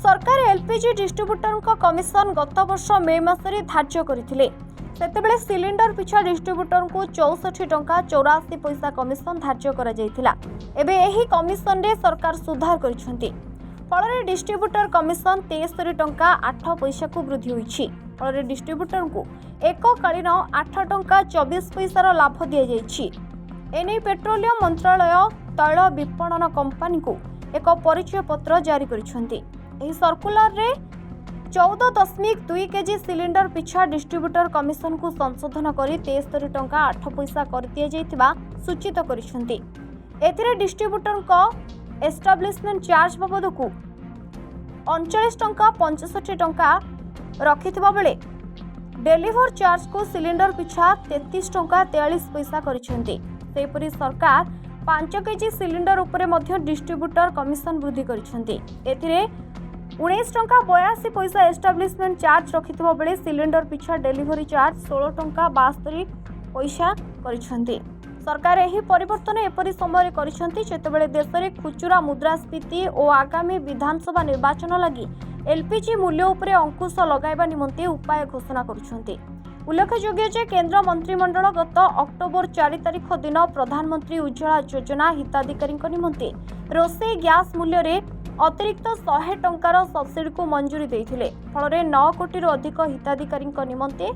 ସରକାର LPG ଡିଷ୍ଟ୍ରିବ୍ୟୁଟରଙ୍କ commission ଗତ ବର୍ଷ ମେ ମାସରେ ଧାର୍ଯ୍ୟ କରିଥିଲେ। ସେତେବେଳେ ସିଲିଣ୍ଡର ପିଛା ଡିଷ୍ଟ୍ରିବ୍ୟୁଟରଙ୍କୁ 64 ଟଙ୍କା 84 ପଇସା କମିଶନ ଧାର୍ଯ୍ୟ କରାଯାଇଥିଲା। ଏବେ ଏହି କମିଶନରେ ସରକାର ସୁଧାର କରିଛନ୍ତି। ଫଳରେ ଡିଷ୍ଟ୍ରିବ୍ୟୁଟର କମିଶନ 73 ଟଙ୍କା 8 ପଇସାକୁ ବୃଦ୍ଧି ହୋଇଛି। ଫଳରେ ଡିଷ୍ଟ୍ରିବ୍ୟୁଟରଙ୍କୁ ଏକକାଳୀନ 8 ଟଙ୍କା 24 ପଇସାର ଲାଭ ଦିଆଯାଇଛି। ଏନେଇ ପେଟ୍ରୋଲିୟମ ମନ୍ତ୍ରାଳୟ ତୈଳ ବିପଣନ କମ୍ପାନୀକୁ ଏକ ପରିଚୟ ପତ୍ର ଜାରି କରିଛନ୍ତି। ଏହି ସର୍କୁଲାରରେ 14.2 କେଜି ସିଲିଣ୍ଡର ପିଛା ଡିଷ୍ଟ୍ରିବ୍ୟୁଟର କମିଶନକୁ ସଂଶୋଧନ କରି 73 ଟଙ୍କା 8 ପଇସା କରିଦିଆଯାଇଥିବା ସୂଚିତ କରିଛନ୍ତି। ଏଥିରେ ଡିଷ୍ଟ୍ରିବ୍ୟୁଟରଙ୍କ ଏଷ୍ଟାବ୍ଲିଶମେଣ୍ଟ ଚାର୍ଜ ବାବଦକୁ 39 ଟଙ୍କା 65 ଟଙ୍କା ରଖିଥିବା ବେଳେ ଡେଲିଭର ଚାର୍ଜକୁ ସିଲିଣ୍ଡର ପିଛା 33 ଟଙ୍କା 43 ପଇସା କରିଛନ୍ତି। ସେହିପରି ସରକାର 5 କେଜି ସିଲିଣ୍ଡର ଉପରେ ମଧ୍ୟ ଡିଷ୍ଟ୍ରିବ୍ୟୁଟର କମିଶନ ବୃଦ୍ଧି କରିଛନ୍ତି। ଏଥିରେ 19 ଟଙ୍କା 82 ପଇସା ଏଷ୍ଟାବ୍ଲିଶମେଣ୍ଟ ଚାର୍ଜ ରଖିଥିବା ବେଳେ ସିଲିଣ୍ଡର ପିଛା ଡେଲିଭରି ଚାର୍ଜ 16 ଟଙ୍କା 72 ପଇସା କରିଛନ୍ତି। ସରକାର ଏହି ପରିବର୍ତ୍ତନ ଏପରି ସମୟରେ କରିଛନ୍ତି, ଯେତେବେଳେ ଦେଶରେ ଖୁଚୁରା ମୁଦ୍ରାସ୍ଫୀତି ଓ ଆଗାମୀ ବିଧାନସଭା ନିର୍ବାଚନ ଲାଗି ଏଲ୍ପିଜି ମୂଲ୍ୟ ଉପରେ ଅଙ୍କୁଶ ଲଗାଇବା ନିମନ୍ତେ ଉପାୟ ଘୋଷଣା କରୁଛନ୍ତି। ଉଲ୍ଲେଖଯୋଗ୍ୟ ଯେ କେନ୍ଦ୍ର ମନ୍ତ୍ରିମଣ୍ଡଳ ଗତ ଅକ୍ଟୋବର 4 ତାରିଖ ଦିନ ପ୍ରଧାନମନ୍ତ୍ରୀ ଉଜ୍ଜ୍ୱଳା ଯୋଜନା ହିତାଧିକାରୀଙ୍କ ନିମନ୍ତେ ରୋଷେଇ ଗ୍ୟାସ୍ ମୂଲ୍ୟରେ ଅତିରିକ୍ତ 100 ଟଙ୍କାର ସବସିଡିକୁ ମଞ୍ଜୁରୀ ଦେଇଥିଲେ। ଫଳରେ 9 କୋଟିରୁ ଅଧିକ ହିତାଧିକାରୀଙ୍କ ନିମନ୍ତେ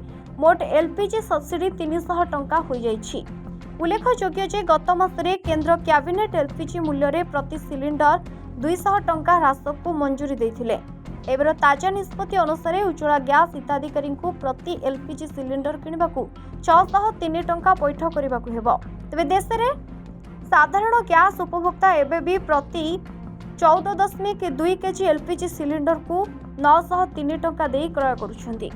ମୋଟ ଏଲ୍ପିଜି ସବସିଡି 300 ଟଙ୍କା ହୋଇଯାଇଛି। ଉଲ୍ଲେଖଯୋଗ୍ୟ ଯେ ଗତ ମାସରେ କେନ୍ଦ୍ର କ୍ୟାବିନେଟ୍ ଏଲ୍ପିଜି ମୂଲ୍ୟରେ ପ୍ରତି ସିଲିଣ୍ଡର 200 ଟଙ୍କା ହ୍ରାସକୁ ମଞ୍ଜୁରୀ ଦେଇଥିଲେ। ଏବେର ତାଜା ନିଷ୍ପତ୍ତି ଅନୁସାରେ ଉଜ୍ଜ୍ୱଳା ଗ୍ୟାସ୍ ହିତାଧିକାରୀଙ୍କୁ ପ୍ରତି ଏଲ୍ପିଜି ସିଲିଣ୍ଡର କିଣିବାକୁ 603 ଟଙ୍କା ପୈଠ କରିବାକୁ ହେବ। ତେବେ ଦେଶରେ ସାଧାରଣ ଗ୍ୟାସ୍ ଉପଭୋକ୍ତା ଏବେ ବି ପ୍ରତି 14.2 କେଜି ଏଲ୍ପିଜି ସିଲିଣ୍ଡରକୁ 903 ଟଙ୍କା ଦେଇ କ୍ରୟ କରୁଛନ୍ତି।